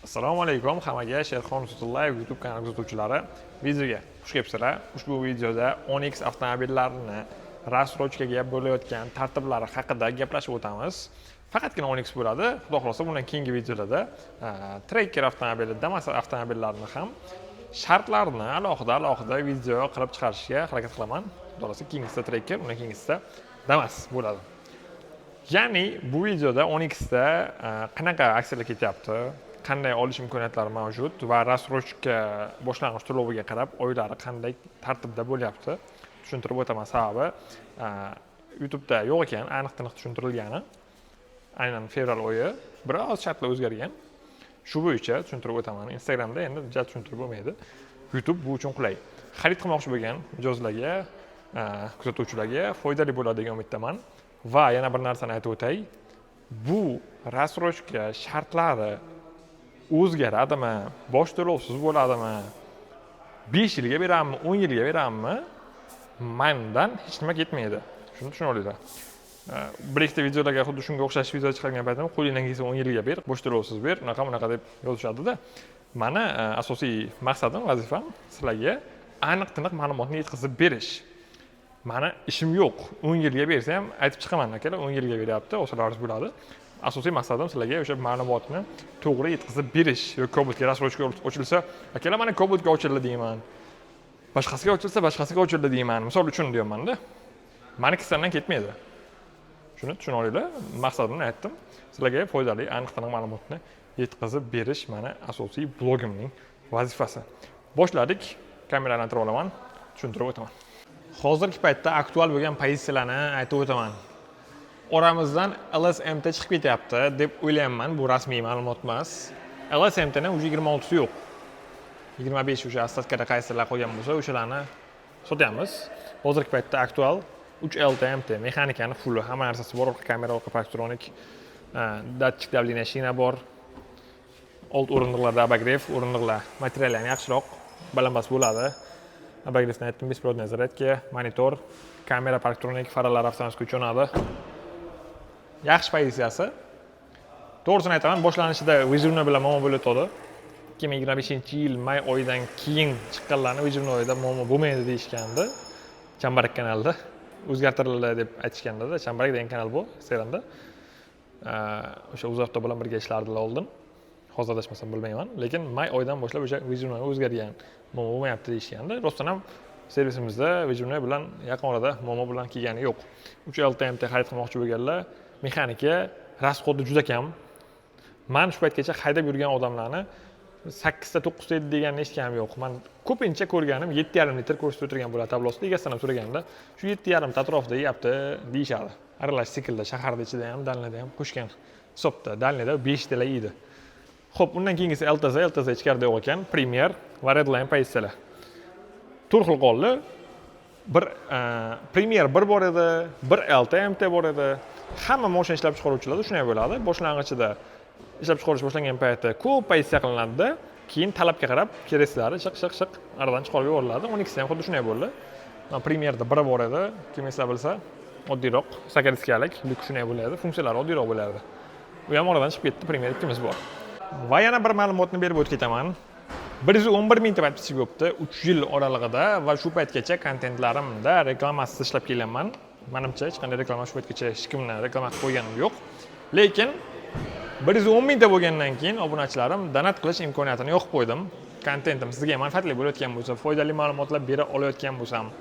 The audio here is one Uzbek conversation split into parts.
Assalomu alaykum hammaga, Sherxon Sutullayev YouTube kanali kuzatuvchilari. Videoga xush kelibsizlar. Ushbu videoda Onix avtomobillarini рассрочка ga bo'layotgan tartiblari haqida gaplashib o'tamiz. Faqatgina Onix bo'ladi. Xudo xohlasa, bundan keyingi videolarda Tracker avtomobili, Damas avtomobillarini ham shartlarini alohida alohida video qilib chiqarishga harakat qilaman. Xudo xohlasa, keyingisida Tracker, undan keyingisida Damas bo'ladi. Ya'ni bu videoda Onixda qanaqa aksiyalar ketyapti, qanday olish imkoniyatlari mavjud va рассрочка boshlang'ich to'loviga qarab oylari qanday tartibda bo'lyapti, tushuntirib o'taman. Sababi YouTube'da yo'q ekan aniq tiniq tushuntirilgani. Aynan fevral oyi biroz shartlar o'zgargan. Shu bo'yicha tushuntirib o'taman. Instagramda endi ja tushuntirib bo'lmaydi. YouTube bu uchun qulay. Xarid qilmoqchi bo'lgan mijozlarga, kuzatuvchilarga foydali bo'ladi degan umiddaman. Va yana bir narsani aytib o'tay. Bu рассрочка shartlari o'zgaradimi, bosh to'lovsiz bo'ladimi, 5 yilga berammi, 10 yilga berammi, mandan hech nima ketmaydi. Shuni tushunib olinglar. Bir ikkita videolarga xuddi shunga o'xshash video chiqargan paytimda qo'lingdan kelsa 10 yilga ber, bosh to'lovsiz ber, unaqa bunaqa deb yozishadida. Mani asosiy maqsadim, vazifam sizlarga aniq tiniq ma'lumotni yetkazib berish. Mani ishim yo'q. 10 yilga bersa ham aytib chiqaman, akalar 10 yilga beryapti, olsalaringiz bo'ladi. Asosiy maqsadim sizlarga o'sha ma'lumotni to'g'ri yetkazib berish. Yoki Cobaltga рассрочка ochilsa, akalar, mana Cobaltga ochildi deyman. Boshqasiga ochilsa, boshqasiga ochildi deyman. Misol uchun deyapman-da. Mani kissamdan ketmaydi. Shuni tushunib olinglar. Maqsadimni aytdim. Sizlarga foydali, aniq tiniq ma'lumotni yetkazib berish mani asosiy blogimning vazifasi. Boshladik. Kamerani aylantirib olaman, tushuntirib o'taman. Hozirgi paytda aktual bo'lgan pozitsiyalarni aytib o'taman. Oramizdan LSMT chiqib ketyapti deb o'ylayapman. Bu rasmiy ma'lumot emas. LSMTni уже 26si yo'q. 25 o'sha остатка da qaysilar qolgan bo'lsa, o'shalarni sotyapmiz. Hozirgi paytda aktual 3 LTMT, mexanikani fulli, hamma narsasi bor, orqa kamera, orqa парктроник, датчик давления шина bor. Old o'rindiqlarda обогрев, o'rindiqlar materiali ham yaxshiroq, balandpast bo'ladi. Обогрев ni aytdim, беспроводная зарядка, monitor, kamera, парктроник, faralar avtomatik o'chinadi. Yaxshi pozitsiyasi. To'g'risini aytaman, boshlanishida выжимной bilan muammo bo'layotgandi. 2025 yil may oyidan keyin chiqqanlarni выжимной da muammo bo'lmaydi deyishgandi. Chambarak kanalida o'zgartirildi deb aytishganda, Chambarak degan kanal bu Instagramda. O'sha UzAvto bilan birga ishlardilar oldin. Hozir adashmasam, bilmayman, lekin may oyidan boshlab o'sha выжимной o'zgargan, muammo bo'lmayapti deyishgandi. Rostdan ham servisimizda выжимной bilan yaqin orada muammo bilan kelgani yo'q. 3 LTMT xarid qilmoqchi bo'lganlar, mexanika, расход i juda kam. Man shu paytgacha haydab yurgan odamlarni sakkizta, to'qqizta edi deganini eshitganim yo'q. Man ko'pincha ko'rganim 7,5 litr ko'rsatib o'tirgan bo'ladi tablosida. Egasidan ham so'raganda, shu 7,5 ta atrofida yeyapti deyishadi. Aralash siklda, shaharda ichida ham, дальний da ham qo'shgan hisobda. Дальний da beshtalar yeydi. Ho'p, undan keyingisi LTZ. LTZ ichkarida yo'q ekan. Premier va Redline pozitsiyalar to'rt xil qoldi. Bir Premier bir bor edi, bir LTMT bor edi. Hamma moshina ishlab chiqaruvchilarda shunday bo'ladi: boshlang'ichida, ishlab chiqarish boshlangan paytda ko'p pozitsiya qilinadida, keyin talabga qarab keraklari shiq shiq shiq aradan chiqarib yuboriladi. 12si ham xuddi shunday bo'ldi. Mana Premierda biri bor edi, kim eslab bilsa, oddiyroq сокрытка lik lyuk shunday bo'ladi, funksiyalari oddiyroq bo'lardi. U ham oradan chiqib ketdi, Premier ikkimiz bor. Va yana bir ma'lumotni berib o'tib ketaman. 111 mingta подписчик bo'libdi 3 yil oralig'ida va shu paytgacha kontentlarimda reklamasiz ishlab kelganman. Manimcha, hech qanday reklama shu paytgacha hech kimni reklama qilib qo'yganim yo'q. Lekin 110 mingta bo'lgandan keyin obunachilarim donat qilish imkoniyatini yoqib qo'ydim. Kontentim sizga manfaatli bo'layotgan bo'lsa, foydali ma'lumotlar bera olayotgan bo'lsam,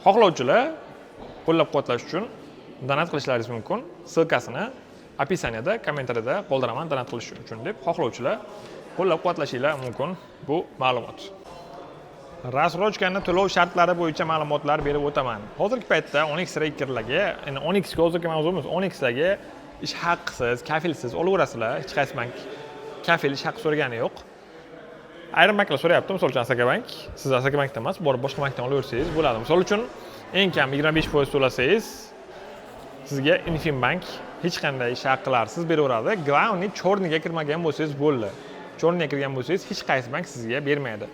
xohlovchilar qo'llab quvvatlash uchun donat qilishlaringiz mumkin. Ссылка sini описание da, kommentariyada qoldiraman donat qilish uchun deb, xohlovchilar qo'llab quvvatlashinglar mumkin. Bu ma'lumot. Рассрочка ni to'lov shartlari bo'yicha ma'lumotlar berib o'taman. Hozirgi paytda Onix Trackerlarga, endi Onixga hozirgi mavzumiz, Onixlarga ish haqisiz, kafilsiz olaverasizlar. Hech qaysi bank kafil, ish haqi so'ragani yo'q. Ayrim banklar so'rayapti, misol uchun Asaka bank. Siz Asaka bankdan emas, borib boshqa bankdan olaversangiz bo'ladi. Misol uchun, eng kam 25% to'lasangiz, sizga Infinbank hech qanday ish haqlarsiz beraveradi. Главный, черный ga kirmagan bo'lsangiz bo'ldi. Черный ga kirgan bo'lsangiz, hech qaysi bank sizga bermaydi.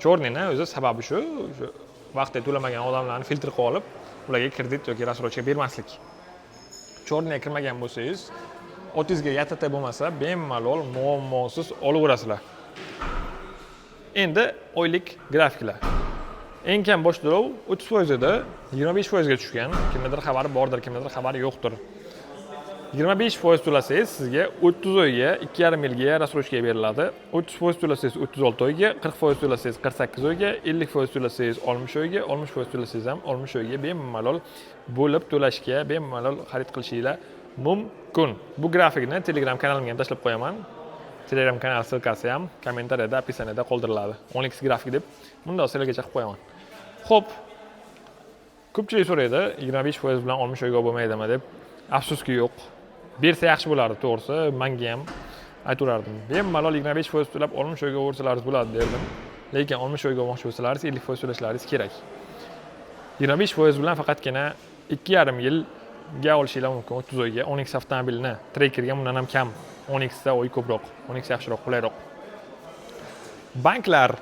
Черный ni o'zi sababi shu vaqtida to'lamagan odamlarni filtr qilib olib, ularga kredit yoki рассрочка bermaslik. Черный ga kirmagan bo'lsangiz, Otingizga YTT bo'lmasa, bemalol muammosiz olaverasizlar. Endi oylik grafiklar. Eng kam bosh to'lov 30% edi, 25% ga tushgan. Kimnidir xabari bordir, kimnidir xabari yo'qdir. 25% to'lasangiz, sizga 30 oyga, 2,5 yilga рассрочка beriladi. 30% to'lasangiz, 36 oyga, 40% to'lasangiz, 48 oyga, 50% to'lasangiz, 60 oyga, 60% to'lasangiz ham 60 oyga bemalol bo'lib to'lashga, bemalol xarid qilishinglar mumkin. Bu grafikni Telegram kanalimga ham tashlab qo'yaman. Telegram kanal ссылка si ham kommentariyada, описание da qoldiriladi. 12 grafik deb bundoq sizlarga chaqib qo'yaman. Xo'p, ko'pchilik so'raydi, 25% bilan 60 oyga bo'lmaydimi deb. Afsuski, yo'q. Bersa yaxshi bo'lardi, to'g'risi, manga ham aytaverardim. Bemalol 25% to'lab 60 oyga o'rsalaringiz bo'ladi derdim. Lekin 60 oyga olmoqchi bo'lsalaringiz, 50% to'lashlaringiz kerak. 25% bilan faqatgina 2,5 yilga olishinglar mumkin, 30 oyga Onix avtomobilini. Trackerga bundan ham kam. Onixda oy ko'proq, Onix yaxshiroq, qulayroq. Banklar: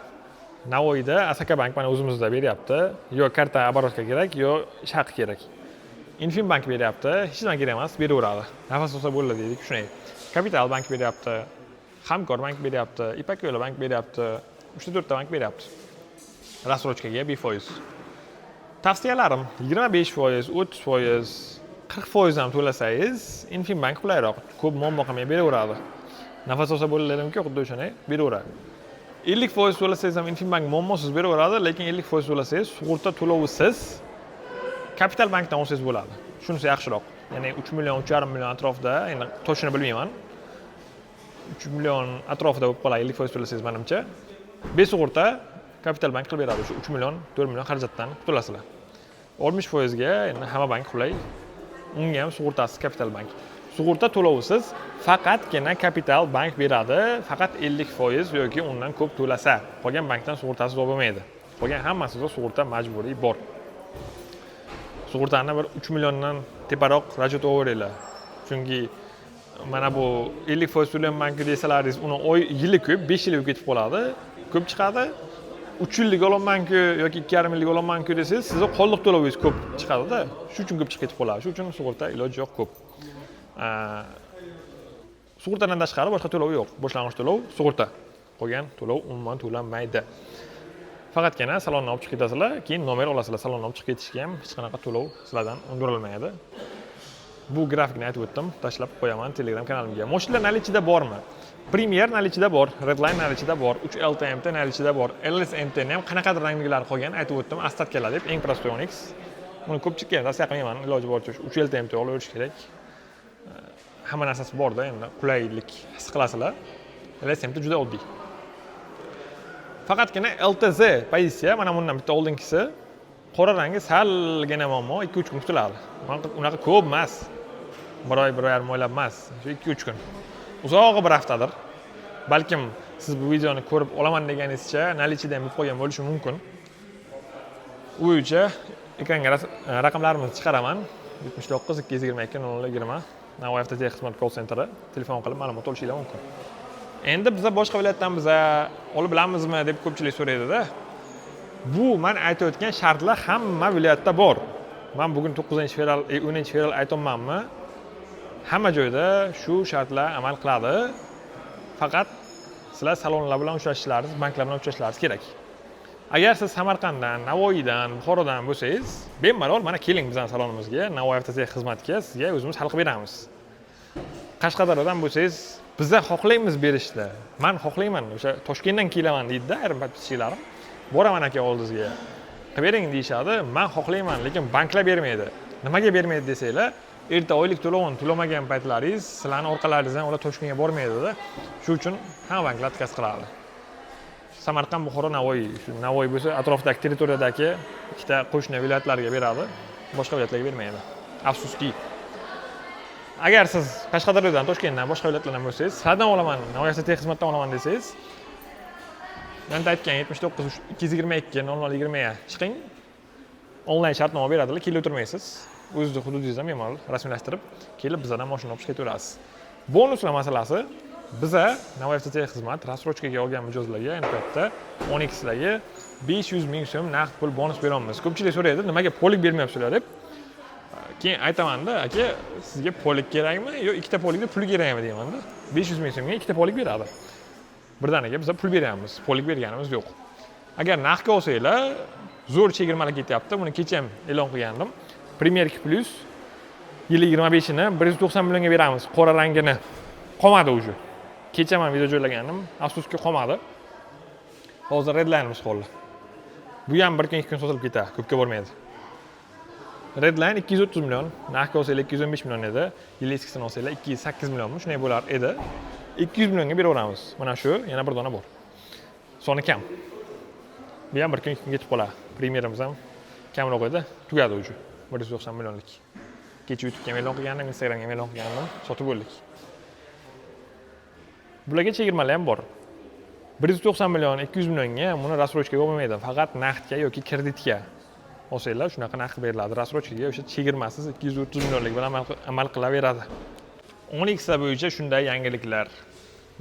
Navoiyda Asaka bank mana o'zimizda beryapti. Yo karta оборотка kerak, yo ish haqi kerak. Infin bank beryapti, hech nima kerak emas, beraveradi. Nafas olsa bo'ldi deydik, shunday. Kapital bank beryapti, Hamkor bank beryapti, Ipak yo'li bank beryapti, uchta to'rtta bank beryapti. Рассрочка ga befoiz. Tavsiyalarim: 25%, 30%, 40% ham to'lasangiz, Infin bank qulayroq, ko'p muammo qilmay beraveradi. Nafas olsa bo'ldi dedimku, xuddi o'shanday beraveradi. 50% to'lasangiz ham Infin bank muammosiz beraveradi, lekin 50% to'lasangiz, sug'urta to'lovisiz Kapital bankdan olsangiz bo'ladi. Shunisi yaxshiroq. Ya'ni 3 million, 3,5 million atrofida, endi точно bilmayman. 3 million atrofida bo'lib qoladi 50% to'lasangiz manimcha. Besug'urta Kapital bank qilib beradi. Shu 3 million, 4 million xarajatdan qutulasizlar. 60 foizga endi hamma bank qulay. Unga ham sug'urtasiz Kapital bank. Sug'urta to'lovisiz faqatgina Kapital bank beradi, faqat 50% yoki undan ko'p to'lasa. Qolgan bankdan sug'urtasiz bo'lmaydi. Qolgan hammasida sug'urta majburiy bor. Sug'urtani bir 3 milliondan teparoq расчет olaveringlar. Chunki mana bu 50% to'layapmanku desalaringiz, uni oy yili ko'p, 5 yil bo'lib ketib qoladi, ko'p chiqadi. 3 yillik olamanku yoki 2,5 yillik olamanku desangiz, sizni qoldiq to'lovingiz ko'p chiqadida, shu uchun ko'p chiqib ketib qoladi. Shu uchun sug'urta iloji yo'q ko'p. Sug'urtadan tashqari boshqa to'lov yo'q. Boshlang'ich to'lov sug'urta, qolgan to'lov umuman to'lanmaydi. Faqatgina salondan olib chiqib ketasizlar, keyin nomer olasizlar. Salondan olib chiqib ketishga ham hech qanaqa to'lov sizlardan undirilmaydi. Bu grafikni aytib o'tdim, tashlab qo'yaman Telegram kanalimga. Moshinalar наличие da bormi? Premier наличие da bor, Redline наличие da bor, 3 LTMT наличие da bor, LSMT ni ham qanaqadir ranglari qolgan, aytib o'tdim, остатка lar deb, eng простой Onix. Buni ko'pchilikka ham tavsiya qilmayman, iloji boricha 3 LTMT olaverish kerak. Hamma narsasi borda, endi qulaylik his qilasizlar. LSMT juda oddiy. Faqatgina LTZ pozitsiya, mana bundan bitta oldingisi qora rangi salgina muammo, 2-3 kun kutiladi. Unaqa ko'p emas. Bir oy, bir yarim oylab emas, shu 2-3 kun. Uzog'i bir haftadir. Balkim siz bu videoni ko'rib olaman deganingizcha наличие da ham bo'lib qolgan bo'lishi mumkin. U bo'yicha ekranga raqamlarimizni chiqaraman. 79 222 00 20, Navoiy avtotexnik xizmat call centeri, telefon qilib ma'lumot olishinglar mumkin. Endi biza boshqa viloyatdan biza olib bilamizmi deb ko'pchilik so'raydida. Bu man aytayotgan shartlar hamma viloyatda bor. Man bugun 9 fevral, 10 fevral aytyapmanmi? Hamma joyda shu shartlar amal qiladi. Faqat sizlar salonlar bilan uchrashishlaringiz, banklar bilan uchrashishlaringiz kerak. Agar siz Samarqanddan, Navoiydan, Buxorodan bo'lsangiz, bemalol mana keling bizani salonimizga, Navoiy avtotexnik xizmatga, sizga o'zimiz hal qilib beramiz. Qashqadaryodan bo'lsangiz, biza xohlaymiz berishni. Man xohlayman, o'sha Toshkentdan kelaman deydida ayrim подписчик larim. Boraman aka oldingizga, qilib bering deyishadi. Man xohlayman, lekin banklar bermaydi. Nimaga bermaydi desanglar, erta oylik to'lovini to'lamagan paytlaringiz sizlarni orqalaringizdan ular Toshkentga bormaydida. Shu uchun hamma banklar отказ qiladi. Samarqand, Buxoro, Navoiy, shu Navoiy bo'lsa, atrofdagi territoriyadagi ikkita qo'shni viloyatlarga beradi, boshqa viloyatlarga bermaydi, afsuski. Agar siz Qashqadaryodan, Toshkentdan, boshqa viloyatlardan bo'lsangiz, sizlardan olaman, Navoiy avtotexnik xizmatdan olaman desangiz, man aytgan 79 222 00 20ga chiqing, onlayn shartnoma beradilar, kelib o'tirmaysiz, o'zizni hududingizdan bemalol rasmiylashtirib, kelib bizlardan mashina olib chiqib ketaverasiz. Bonuslar masalasi: biza, Navoiy avtotexnik xizmat, рассрочка ga olgan mijozlarga ayni paytda Onixlarga 500 ming so'm naqd pul bonus beryapmiz. Ko'pchilik so'raydi, nimaga полик bermayapsizlar deb. Keyin aytamanda: "Aka, sizga полик kerakmi yo ikkita полик ni puli kerakmi?" deymanda. 500 000 so'mga ikkita полик beradi birdaniga. Biza pul beryapmiz, полик berganimiz yo'q. Agar naqdga olsanglar, zo'r chegirmalar ketyapti. Buni kecha ham e'lon qilgandim. Premier Plus yili 25-ini 190 millionga beramiz, qora rangini. Qolmadi уже. Kecha man video joylagandim, afsuski, qolmadi. Hozir Redline'imiz qoldi. Bu ham bir kun, 2 kun sotilib ketadi, ko'pga bormaydi. Redline 230 million, naqdga olsanglar 215 million edi. Yil eskisini olsanglar 208 millionmi, shunday bo'lar edi. 200 millionga beraveramiz. Mana shu yana bir dona bor, soni kam. Bu ham bir kun, 2 kun ketib qoladi. Premierimiz ham kamroq edi, tugadi уже, 190 millionlik. Kecha YouTubega ham e'lon qilgandim, Instagramga ham e'lon qilgandim, sotib bo'ldik. Bularga chegirmalar ham bor. 190 million, 200 millionga buni рассрочка ga olmaydi, faqat naqdga yoki kreditga olsanglar, shunaqa narx beriladi. Рассрочка ga o'sha chegirmasiz 230 millionlik bilan amal qilaveradi. Onixlar bo'yicha shunday yangiliklar,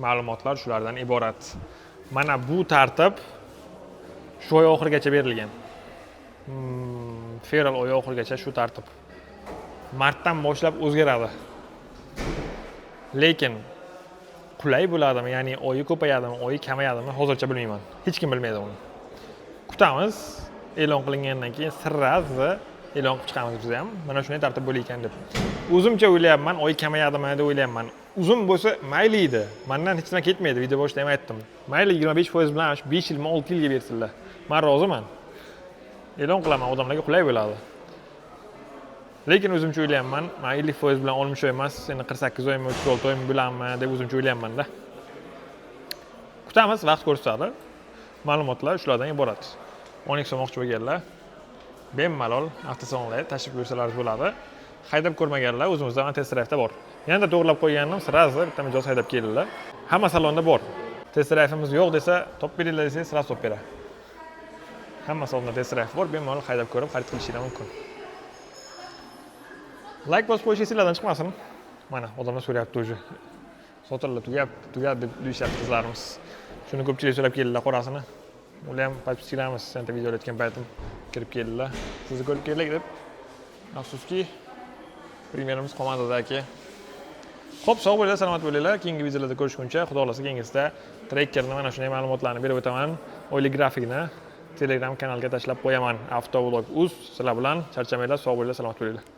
ma'lumotlar shulardan iborat. Mana bu tartib shu oy oxirigacha berilgan. Fevral oyi oxirigacha shu tartib. Martdan boshlab o'zgaradi, lekin qulay bo'ladimi, ya'ni oyi ko'payadimi, oyi kamayadimi, hozircha bilmayman. Hech kim bilmaydi uni. Kutamiz, e'lon qilingandan keyin сразу e'lon qilib chiqamiz biz ham, mana shunday tartib bo'lar ekan deb. O'zimcha o'ylayapman, oy kamayadimi deb o'ylayapman. Uzun bo'lsa mayli edi, mandan hech nima ketmaydi. Video boshida ham aytdim, mayli, 25% bilan shu 5 yilmi, 6 yilga bersinlar, man roziman. E'lon qilaman, odamlarga qulay bo'ladi. Lekin o'zimcha o'ylayapman, man 50% bilan 60 oy emas, endi 48 oymi, 36 oymi bo'ladimi deb o'zimcha o'ylayapmanda. Kutamiz, vaqt ko'rsatadi. Ma'lumotlar shulardan iborat. Onix olmoqchi bo'lganlar bemalol avtosalonlarga tashrif buyursalaringiz bo'ladi. Haydab ko'rmaganlar, o'zimizda mana test driveda bor. Yanada to'g'irlab qo'ygandim, сразу bitta mijoz haydab keldilar. Hamma salonda bor. Test drive'imiz yo'q desa, topib beringlar desangiz, сразу topib beradi. Hamma salonda test drive bor, bemalol haydab ko'rib xarid qilishingiz mumkin. Layk bosib qo'yish esinglardan chiqmasin. Mana odamlar so'rayapti уже, sotildi, tugab tugadi deb deyishyapti qizlarimiz. Shuni ko'pchilik so'rab keldilar, qorasini. Ular ham подписчик larimiz. Senta video olayotgan paytim kirib keldilar, sizni ko'rib keldik deb. Afsuski, Premierimiz qolmadi aka. Ho'p, sog' bo'linglar, salomat bo'linglar. Keyingi videolarda ko'rishguncha. Xudo xohlasa, keyingisida Trackerni mana shunday ma'lumotlarni berib o'taman. Oylik grafikni Telegram kanalga tashlab qo'yaman. Avtovlog uz sizlar bilan. Charchamanglar, sog' bo'linglar, salomat bo'linglar.